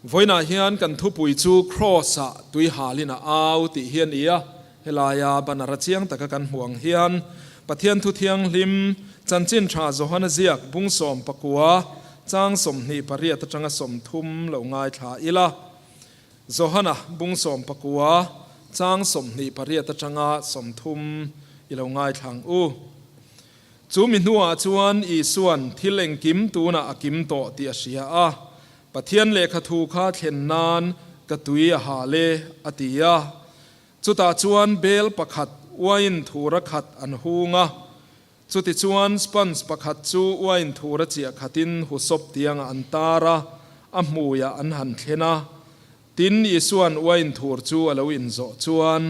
Vawiinah hian kan thupui chu Kraws-ah tui halin a au tih hi a ni a, helaia banner a chiang taka kan hmuh ang hian Pathian Thu Thianghlim Chanchin Tha Johana ziak bung 19 chang 28 atanga 30 lo ngaithla ila. Johana bung 19 chang 28 atanga 30 i lo ngaithla ang u. Chu mi hnuah chuan Isua'n thil engkim tunah a kim tawh tih a hria a, Pathian lehkha thu kha thlen nan ka tui a hal e, a ti a. Chutah chuan bel pakhat uain thura khat an hung a. Chutichuan sponge pakhat chu uain thura chiah khatin husawp tiangah an tar a, a hmuiah an han thlen a. Tin, Isua'n uain thur chu a lo inzawh chuan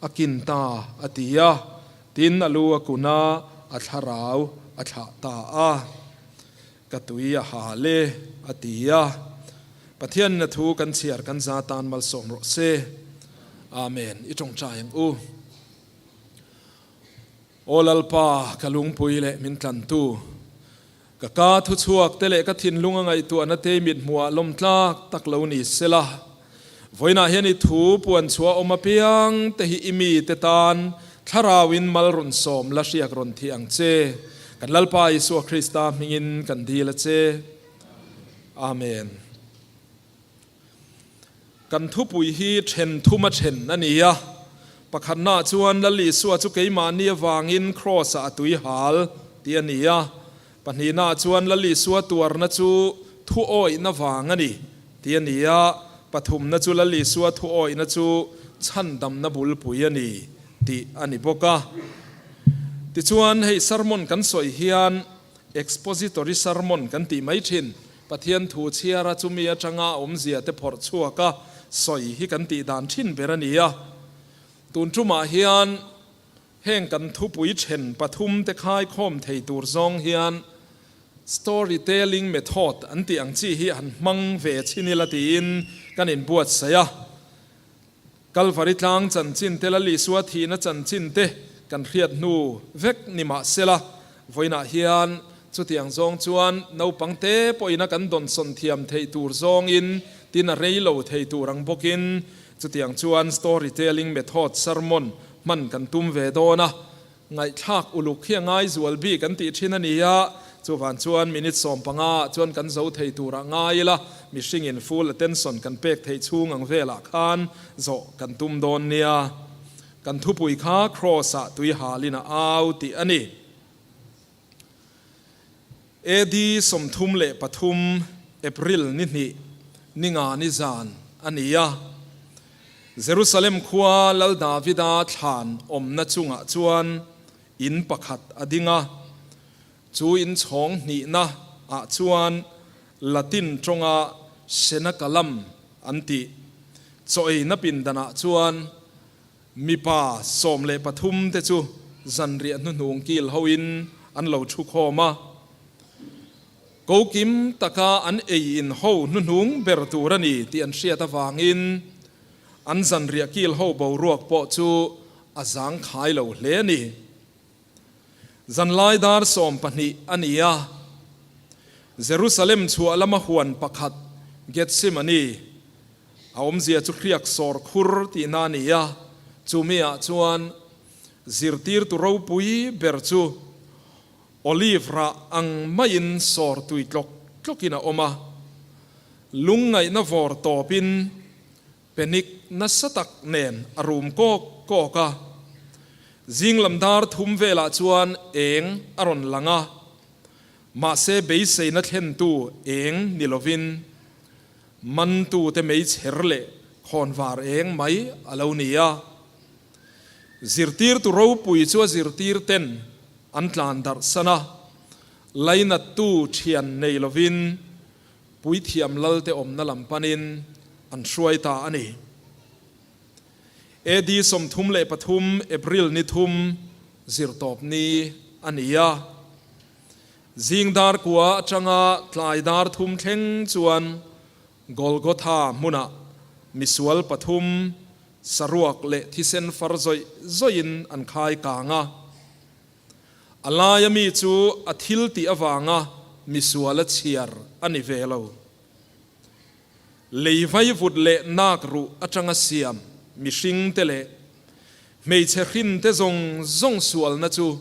a kin ta, a ti a. Tin, a lu a kun a, a thlarau a thlah ta a. Ka tui a hal e, a ti a. Pathian na thu kan chhiar kan za tan malsawm rawh se. Amen. I tawngtai ang u. Aw Lalpa, ka lungpui leh min tlantu, ka ka thuchhuak te leh ka thinlung a ngaihtuahna te i mithmuhah lawm tlak tak lo ni sela. Vawiinah hian i thu puan chhuah awm apiang te hi i mite tan Thlarauin mal rawn sawm la hriak rawn thi ang che. Kan Lalpa Isua Krista hmingin kan dil a che. Amen. Kan thupui hi then thum a then a ni a. Pakhatnaah chuan Lal Isua chu keimahni avangin Kraws-ah a tui hal tih a ni a. Pahnihnaah chuan Lal Isua tuarna chu thuawihna vang a ni tih a ni a. Pathumna chu Lal Isua thuawihna chu chhandamna bulpui a ni tih a ni bawk a. Tichuan hei sermon kan sawi hian expository sermon kan tih mai thin. Pathian thu chhiara chumi atanga awmzia te phawrh chhuak a sawi hi kan tih dan thin ber a ni a. Tun tumah hian heng kan thupui then pathum te khaikhawm thei tur zawng hian storytelling method an tih ang chi hi han hmang ve chhin ila tiin kan inbuatsaih a. Kalvari tlang chanchin te, Lal Isua thihna chanchin te kan hriat hnu vek ni mah sela, vawiinah hian chutiang zawng chuan naupang te pawhin a kan dawnsawn thiam theih tur zawngin tin a rei lo thei tur ang bawkin chutiang chuan storytelling method sermon hman kan tum ve dawn a. Ngaihthlak uluk hi a ngai zual bik an tih thin a ni a, chuvan chuan minute 15 ah chuan kan zo thei turah ngai ila, mihringin full attention kan pek theih chhung ang velah khan zawh kan tum dawn nia. Kan thupui kha Kraws ah tui halin a au tih a ni. AD 33 April ni hnih ni nga ni zan a ni a. Jerusalem khua Lal Davida thlan awmna chungah chuan in pakhat a ding a. Chu in chhawng hnihna ah chuan Latin tawnga Senakalam an tih chaw eina pindanah chuan Mipa 13 te chu zanriah hnuhnung kil hoin an lo thu khawm a, ko kim taka an ei in ho hnuhnung ber tur a ni tih an hriat avangin an zanriah kil ho boruak pawh chu a zangkhai lo hle a ni. Zanlai dar 12 a ni a, Jerusalem chhuah lama huan pakhat Gethsemane a awmzia chu hriak sawr khur tihna a ni a, chumi ah chuan zirtirtu ropui ber chu olive rah ang maiin sawr tui tlawk tlawkin a awm a, lungngaihna vawr tawpin Panic nasa tak nen a rum kawk kawk a. Zing lam dar thum velah chuan eng a rawn lang a, mahse beiseina thlentu eng ni lovin mantute meichher leh khawnvar eng mai a lo ni a. Zirtirtu ropui chu a zirtir ten an tlan darh san a, lainattu thian nei lovin Puithiam Lalte awmna lam panin an hruai ta a ni. AD 33 April ni thum zirtawp ni a ni a. Zing dar kua atanga tlai dar thum thleng chuan Golgotha hmunah misual pathum saruak leh thisen far zawih zawihin an khai kang a. A laia mi chu a thil tih avanga misual a chhiar a ni ve lo. Lei vaivut leh nak ruh atanga siam mihring te leh hmeichhe hrin te zawng zawng sualna chu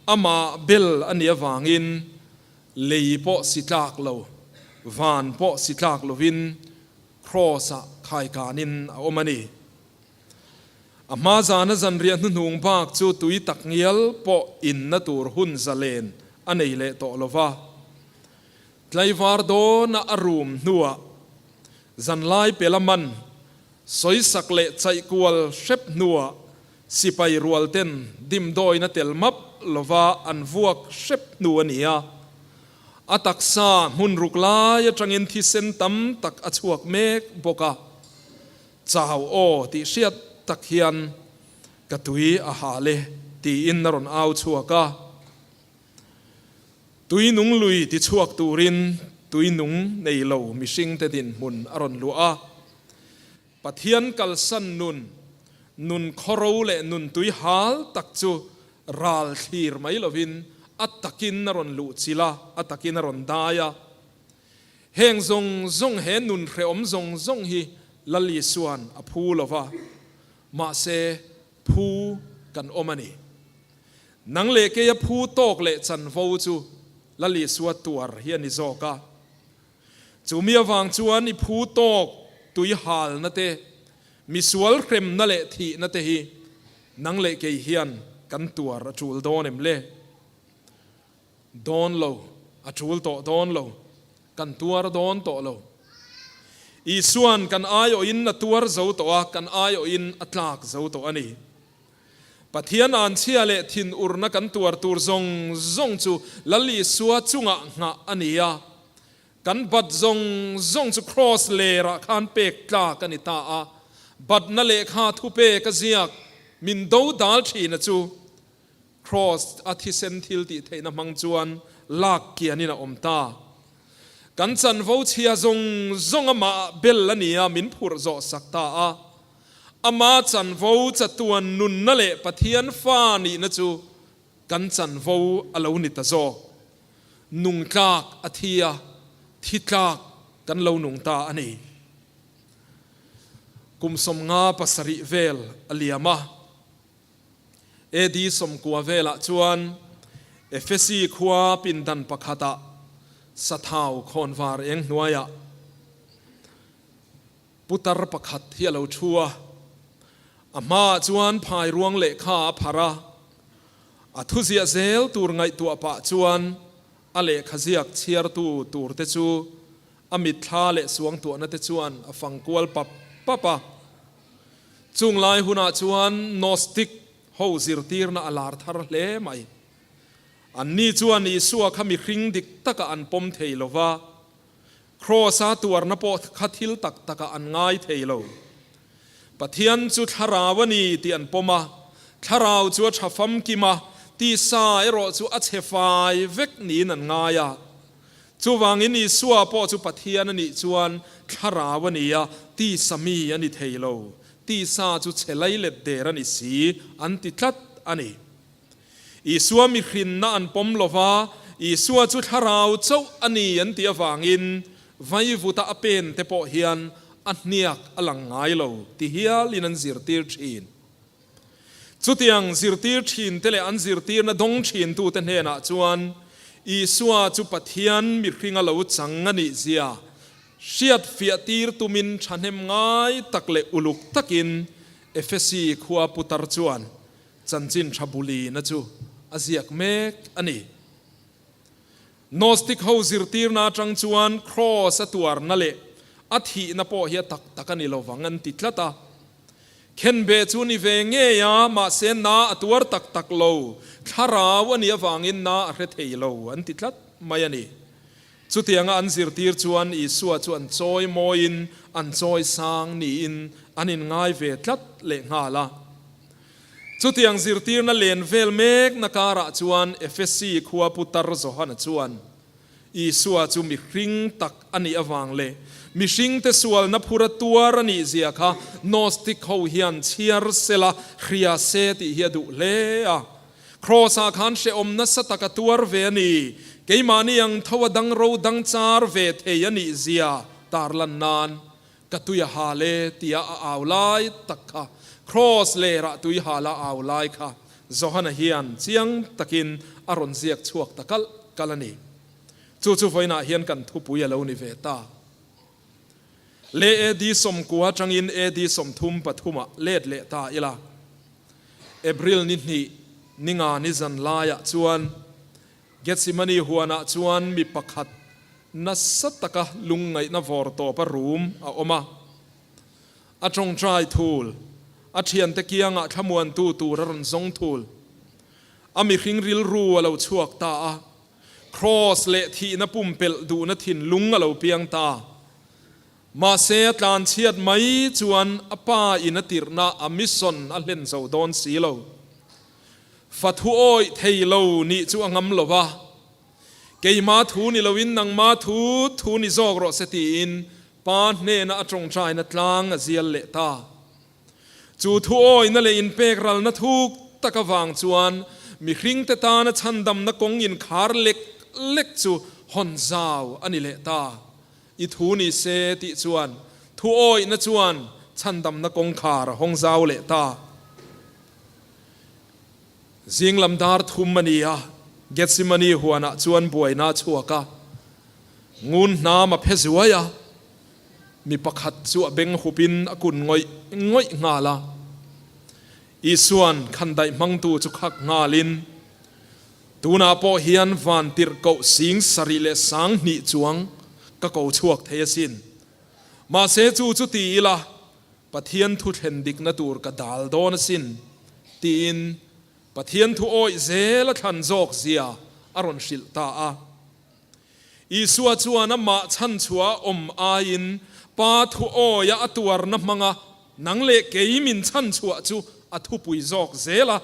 amah bel a nih avangin lei pawh si tlak lo, van pawh si tlak lovin Kraws-ah khaikanin a awm a ni. A hma zana zanriah hnuhnung bak chu tui tak ngial pawh inna tur hun zalen a nei leh tawh lo va. Tlaivar dawna a rum hnuah zanlai pela man sawisak leh chaihkual hrep hnuah sipai rualten dimdawina tel map lova an vuak hrep hnu a ni a. A taksa hmun ruk lai atangin thisen tam tak a chhuak mek bawk a. Chau aw tih hriat tak hian ka tui a hal e tiin a rawn au chhuak a. Tui nung lui ti chhuak turin tui nung nei lo mihringte dinhmun a rawn luah a. Pathian kalsan nun, nun khawro leh nun tui hal tak chu ral thlir mai lovin a takin a rawn luh chilh a, a takin a rawn dai a. Heng zawng zawng he nun hrehawm zawng zawng hi Lal Isua'n a phu lo va, mahse phu kan awm a ni. Nang leh keia phu tawk leh chanvo chu Lal Isua tuar hi a ni zawk a. Chu mi avang chuan i phu tawk tui halna te, misual hremna leh thihna te hi nang leh kei hian kan tuar a tul dawn em le? Dawn lo, a tul tawh dawn lo, kan tuar dawn tawh lo. Isua'n kan aiawhin a tuar zo tawh a, kan aiawhin a tlak zo tawh a ni. Pathian anchhia leh thinurna kan tuar tur zawng zawng chu Lal Isua chungah nghah a ni a. Kan bat zawng zawng chu Kraws lerah khan pek tlak a ni ta a. Batna lehkha thupek a ziak min do dal thina chu Kraws a thisen thil tih theihna hmang chuan lak kianin a awm ta. Kan chanvo chhia zawng zawng amah bel a ni a, min phurh zawh sak ta a. Ama chanvo chatuan nunna leh Pathian fa nihna chu kan chanvo a lo ni ta zawk. Nung tlak a thi a, thi tlak kan lo nung ta a ni. Kum 57 vel a liam a. AD 90 velah chuan Efesi khua pindan pakhatah sathau khawnvar eng hnuaiah Putar pakhat hi a lo thu a, a hmaah chuan phai ruang lehkha a pharh a, a thuziah zel tur ngaihtuah pah chuan a lehkha ziak chhiartu turte chu a mitthla leh suangtuahna te chuan a fang kual pap pap a. Chung lai hunah chuan Gnostic ho zirtirna a lar thar hle mai. Anni chuan Isua kha mihring dik takah an pawm thei lo va, Kraws-a tuarna pawh kha thil tak takah an ngai thei lo. Pathian chu thlarau a ni tih an pawm a, thlarau chu a tha famkim a, tisa erawh chu a chhe fai vek niin an ngai a. Chuvangin Isua pawh chu Pathian a nih chuan thlarau a ni a, tisa mi a ni thei lo. Tisa chu chhe leilet der a ni si, an ti tlat a ni. Isua mihrinna an pawm lo va, Isua chu thlarau chauh a ni an tih avangin vaivuta a pen te pawh hian a hniak a lang ngai lo ti hialin an zirtir thin. Chutiang zirtir thin te leh an zirtirna dawng thintute hnenah chuan Isua chu Pathian mihringa lo chang a nih zia hriatfiah tir tumin thahnem ngai tak leh uluk takin Efesi khua putar chuan Chanchin tha bulina chu a ziak mek a ni. Gnostic ho zirtirna atang chuan Kraws a tuarna leh a thihna pawh hi a tak tak a ni lovang an ti tlat a. Khenbeh chu ni ve ngei a, mahse na a tuar tak tak lo, thlarau a nih avangin na a hre thei lo an ti tlat mai a ni. Chutianga an zirtir chuan Isua chu an chawi mawiin an chawi sang niin an inngai ve tlat lehnghal a. Chutiang zirtirna len vel mekna karah chuan Efesi khua putar Johana chuan Isua chu mihring tak a nih avang leh mihringte sualna phura tuar a nih zia kha Gnostic ho hian chhiar sela hria se tih hi a duh hle a. Kraws-ah khan hrehawm nasa tak a tuar ve a ni. Keimahni ang tho a dang ro dang char ve thei a nih zia tarlan nan. Ka tui a hal e tia a au lai tak kha, Kraws lerah tui hala a au lai kha Johana hian chiang takin a rawn ziak chhuak ta kalh kalh a ni. Chu chu vawiinah hian kan thupui a lo ni ve ta. Le AD 90 atangin AD 33 ah let leh ta ila. April ni hnih ni nga ni zan laiah chuan Gethsemane huanah chuan mi pakhat nasa taka lungngaihna vawr tawpa rum a awm a. A tawngtai thul, a thiante kiangah thlamuantu tur a rawn zawng thul. A mihring rilru a lo chhuak ta a, Kraws leh thihna pumpelh duhna thinlung a lo piang ta. Mahse a tlanchhiat mai chuan a pa in a tirhna a mission a hlen zo dawn si lo. Fa thu awih thei lo nih chu a ngam lo va, Keima thu ni loin nangma thu thu ni zawk rawh se tiin pa hnena a tawngtaina tlang a zial leh ta. Chu thu awihna leh inpek ralna thuk tak avang chuan mihringte tana chhandamna kawng inkhar lek lek chu hawn zau a ni leh ta. I thu ni se tih chuan thu awihna chuan chhandamna kawngkhar a hawng zau leh ta. Zinglam dar thum a ni a, Gethsemane huanah chuan buaina a chhuak a, ngun hnam a phe zuai a, mi pakhat chu a beng hupin a kun ngawih ngawih nghal a. Isua'n khandaih hmangtu chu khak nghalin, Tunah pawh hian van tirhkoh sing sarih leh sang hnih chuang ka ko chhuak thei asin. Mahse chu chu ti ila, Pathian thu thlen dikna tur ka dal dawn asin, tiin Pathian thu awih zel a thlan zawk zia a rawn hrilh ta a. Isua chuan amah chhanchhuah a awm aiin Pa thu awia a tuarna hmanga nang leh kei min chhanchhuah chu a thupui zawk zel a.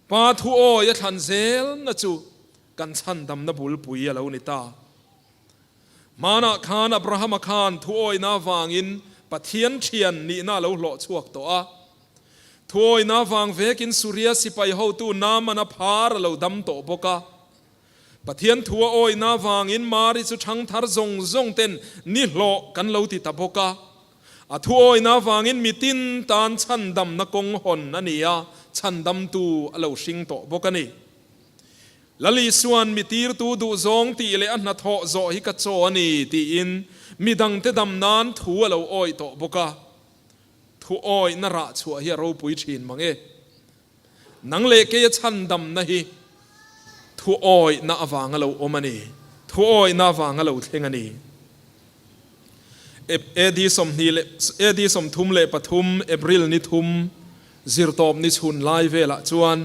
Pa thu awi a thlan zelna chu kan chhandamna bulpui a lo ni ta. Hmanah khan Abrahama khan thuawihna avangin Pathian thian nihna a lo hlawh chhuak tawh a. Thuawihna avang vekin Suria sipai hotu Naamana phar a lo dam tawh bawk a. Pathian thu a awihna avangin Mari chu thangthar zawng zawng ten ni hlawh kan lo ti ta bawk a. A thuawihna avangin mitin tan chhandamna kawng hawn a ni a, chhandamtu a lo hring tawh bawk a ni. Lal Isua'n mi tirtu duhzawng tih leh a hnathawh zawh hi ka chaw a ni tiin midangte dam nan thu a lo awih tawh bawk a. Thu awihna rah chhuah hi a ropui thin mang e. Nang leh keia chhandamna hi thu awihna avanga lo awm a ni. Thu awihna avanga lo thleng a ni. AD 20 leh AD 33 April ni thum zirtawp ni chhun lai velah chuan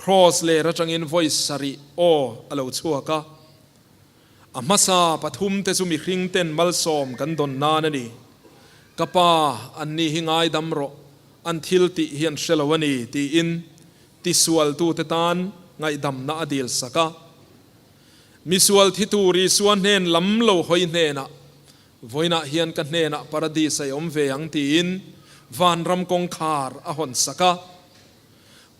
Kraws ler atangin vawi sarih aw a lo chhuak a. A hmasa pathumte chu mihring ten malsawm kan dawn nan a ni. Ka pa, anni hi ngaidam rawh, an thil tih hi an hre lo a ni, tiin tisualtute tan ngaihdamna a dil sak a. Misual thi tur Isua hnen lam lo hawi hnenah, Vawiinah hian ka hnenah Paradis a i awm ve ang, tiin vanram kawngkhar a hawn sak a.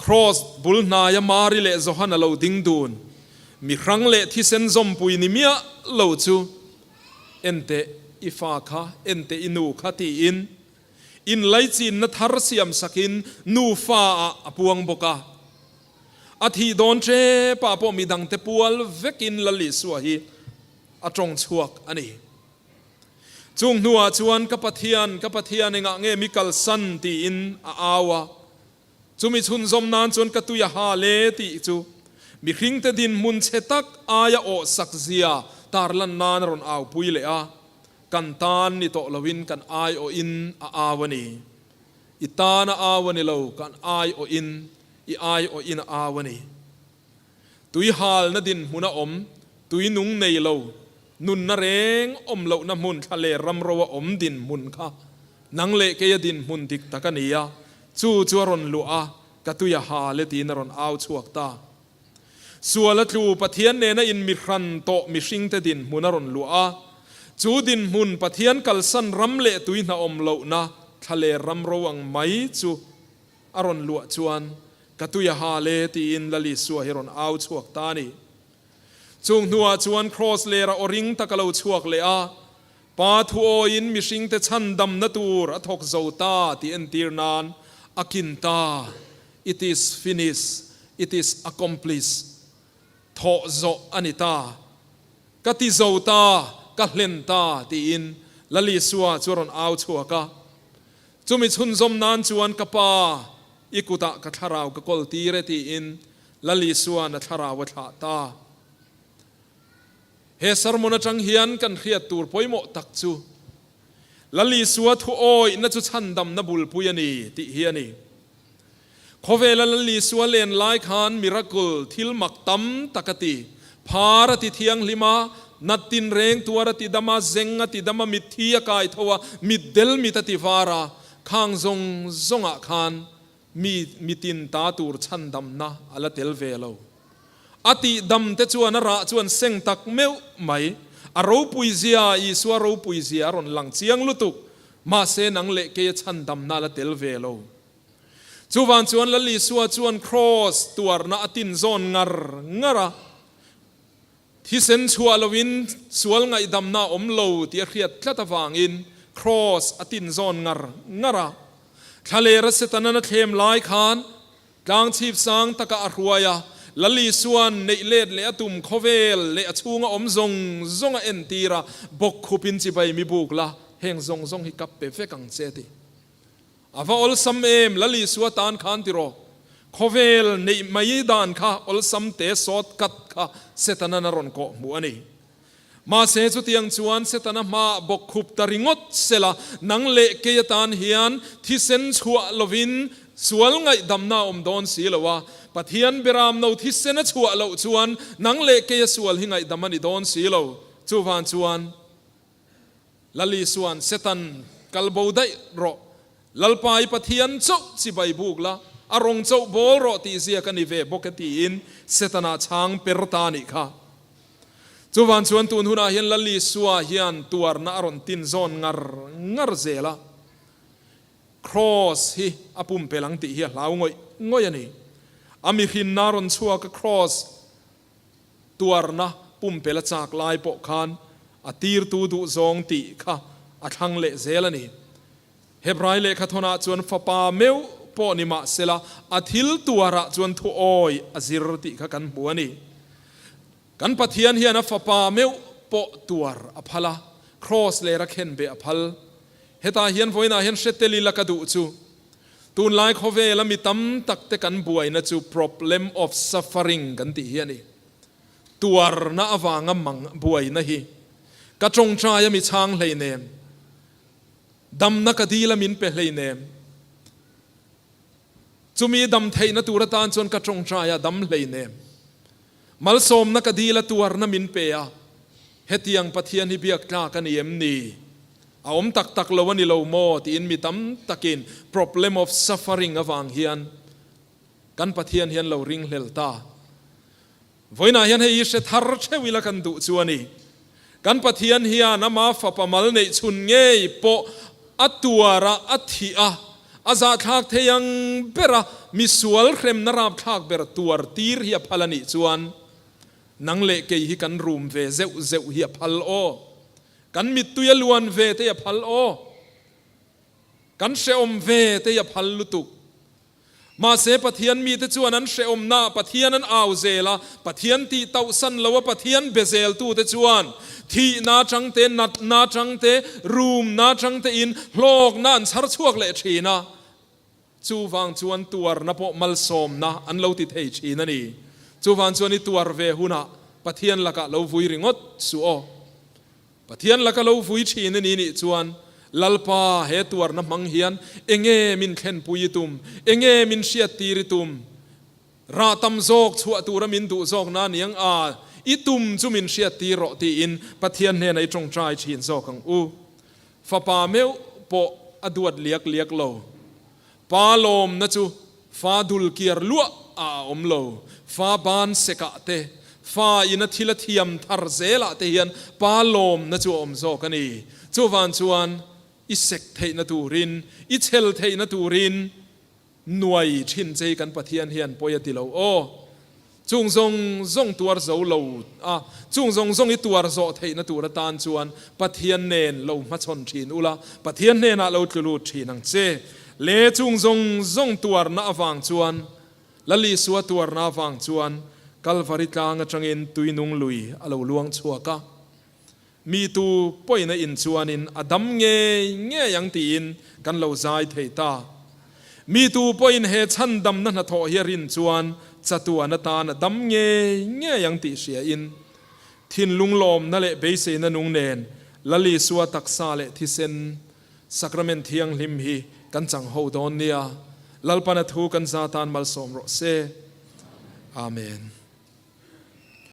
Kraws bul hnaia Mari leh Johana lo ding dun, mi hrang leh thisen zawmpui ni miah lo chu, Enteh i fa kha, enteh i nu kha tiin inlaichinna thar siam sakin nu fa ah a puang bawk a. A thih dawn tep ah pawh midangte pual vekin Lal Isua hi a tawng chhuak a ni. Chung hnuah chuan, Ka Pathian, ka Pathian, engah nge mi kalsan? tiin a au a. Chumi chhunzawm nan chuan ka tui a hal e tih chu mihringte dinhmun chhe tak aia awh sak zia tarlan nan a rawn aupui leh a, kan tan ni tawh loin kan aiawhin a au a ni. I tan a au a ni lo, kan aiawhin, i aiawhin a au a ni. Tui halna dinhmun a awm, tui nung nei lo, nunna reng awm lohna hmun thla leh ram ro a awm dinhmun kha nang leh keia dinhmun dik tak a ni a, chu chu a rawn luah a, ka tui a hal e tiin a rawn au chhuak ta. Sual a tlu Pathian nena inmihran tawh mihringte dinhmun a rawn luah a, chu dinhmun Pathian kalsan ram leh tui hna awm lohna thla leh ram ro ang mai chu a rawn luah chuan Ka tui a hal e, tiin Lal Isua hi rawn au chhuak ta a ni. Chung hnuah chuan Kraws lera aw ring tak a lo chhuak leh a, Pa thu awiin mihringte chhandamna tur a thawk zo ta tih entir nan a kin ta, It is finished, it is accomplished, thawh zawh a ni ta, ka ti zo ta, ka hlen ta tiin Lal Isua chu a rawn au chhuak a. Chumi chhunzawm nan chuan ka Pa, i kutah ka thlarau ka kawl tir e tiin Lal Isua'n a thlarau a thlah ta. He sermon atang hian kan hriat tur pawimawh tak chu Lal Isua thu awihna chu chhandamna bulpui a ni tih hi a ni. Khawvela Lal Isua len lai khan miracle, thil mak tam tak a ti. Phar a ti thianghlim a, nat tinreng tuar a ti dam a, zeng a ti dam a, mitthi a kai tho a, mitdel mit a ti var a, khang zawng zawngah khan mi mitin ta tur chhandamna a la tel ve lo. A tih dam te chuan a rah chuan seng tak meuh mai. A ropui zia, Isua ropui zia a rawn lang chiang lutuk. Mahse nang leh keia chhandamna a la tel ve lo. Chuvang chuan Lal Isua chuan Kraws tuarna a tin zawn ngar ngar a. Thisen chhuah loin sual ngaihdamna a awm lo tih a hriat tlat avangin Kraws a tin zawn ngar ngar a. Thlalera Setanan a thlem lai khan Tlang chhip sang takah a hruai a, Lal Isua'n neih let leh a tum khawvel leh a chhunga awm zawng zawng a entir a, bawk khupin chibai mi buk la, heng zawng zawng hi ka pe vek ang che ti. A va awlsam em, Lal Isua tan khan tiraw? Khawvel neih mai dan kha awlsam te sawt kat kha Setanan a rawn kawh hmuh a ni. Mahse chutiang chuan Setana hmaah bawk khup ta ringawt sela, nang leh kei atan hian thisen chhuah lovin sual ngaihdamna a awm dawn si lo a, Pathian beramno thisen a chhuah loh chuan nang leh keia sual hi ngaihdam a ni dawn si lo. Chuvang chuan Lal Isua'n Setan kal bo daih rawh, Lalpa i Pathian chauh chibai buk la, a rawng chauh bawl rawh tih ziak a ni ve bawk e tiin Setana chhang per ta a nih kha. Chuvan chuan tun hunah hian Lal Isua hian tuarna a rawn tin zawn ngar ngar zel a, Kraws hi a pumpelh ang tih hi a hlau ngawih ngawih a ni. A mihrinna a rawn chhuak a, Kraws tuarna pumpelh a chak lai pawh khan a tirtu duhzawng tih kha a thlang leh zel a ni. Hebrai lehkhathawnah chuan fapa meuh pawh ni mah sela a thil tuarah chuan thuawi a zir tih kha kan hmu a ni. Kan Pathian hian a fapa meuh pawh tuar a phal a, kraws lera khenbeh a phal. Hetah hian vawiinah hian hre tel ila ka duh chu, tunlai khawvela mi tam tak te kan buaina chu problem of suffering kan tih hi a ni. Tuarna avanga mang buaina hi ka tawngtai a mi chhang hleinem. Damna ka dil a min pe hleinem. Chumi dam theihna tur atan chuan ka tawngtai a dam hleinem. Malsawmna ka dil a tuarna min pe a, hetiang Pathian hi biak tlak a ni em ni? A awm tak tak lo a ni lo maw? tiin mi tam takin problem of suffering avang hian kan Pathian hian lo ringhlel ta. Vawiinah hian hei hi hre thar theuh ila kan duh chu a ni. Kan Pathian hian ama fapa mal neih chhun ngei pawh a tuar a, a thih a, a zahthlak thei ang ber a, misual hremna rapthlak ber tuar tir hi a phal a nih chuan nang leh kei hi kan rum ve zeuh zeuh hi a phal aw. Kan mittui a luan ve te hi a phal aw. Kan hrehawm ve te hi a phal lutuk. Mahse, Pathian mite chuan an hrehawmnaah Pathian an au zel a, Pathian tih tauhsan lo a Pathian be zeltute chuan thihna atangte, natna atangte, rumna atangtein hlawkna an chhar chhuak leh thin a, chuvang chuan tuarna pawh malsawmna an lo ti thei thin a ni. Chuvang chuan i tuar ve hunah Pathian lakah lo vui ringawt suh aw. Pathian laka lo vui thin a ni nih chuan, Lalpa, he tuarna hmang hian enge min thlenpui i tum? Enge min hriattir i tum? Rah tam zawk chhuah tura min duh zawk na niang a, i tum chu min hriattir rawh tiin Pathian hnenah i tawngtai thin zawk ang u. Fapa meuh pawh a duat liak liak lo. Pa lawmna chu fa dul kiar luah ah a awm lo. Fa ban sekah te, fa in a thil a thiam thar zelah te hian pa lawmna chu a awm zawk a ni. Chuvan chuan i sek theihna turin, i chhel theihna turin nuai thin che hi kan Pathian hian pawi a ti lo aw. Chung zawng zawng tuar zo lo a, chung zawng zawng i tuar zawh theihna tur atan chuan Pathian nen lo hmachhawn thin ula, Pathian hnenah lo tlu lut thin ang che. Le chung zawng zawng tuarna avang chuan, Lal Isua tuarna avang chuan Kalvari tlang atangin tuinung lui a lo luang chhuak a. Mi tu pawhin a in chuanin a dam ngei ngei ang tiin kan lo zai thei ta. Mi tu pawhin he chhandamna hnathawh hi a rin chuan chatuan atan a dam ngei ngei ang tih hriain thinlung lawmna leh beiseina nung nen Lal Isua taksa leh thisen Sacrament thianghlim hi kan chang ho dawn nia. Lalpana thu kan za tan malsawm rawh se. Amen.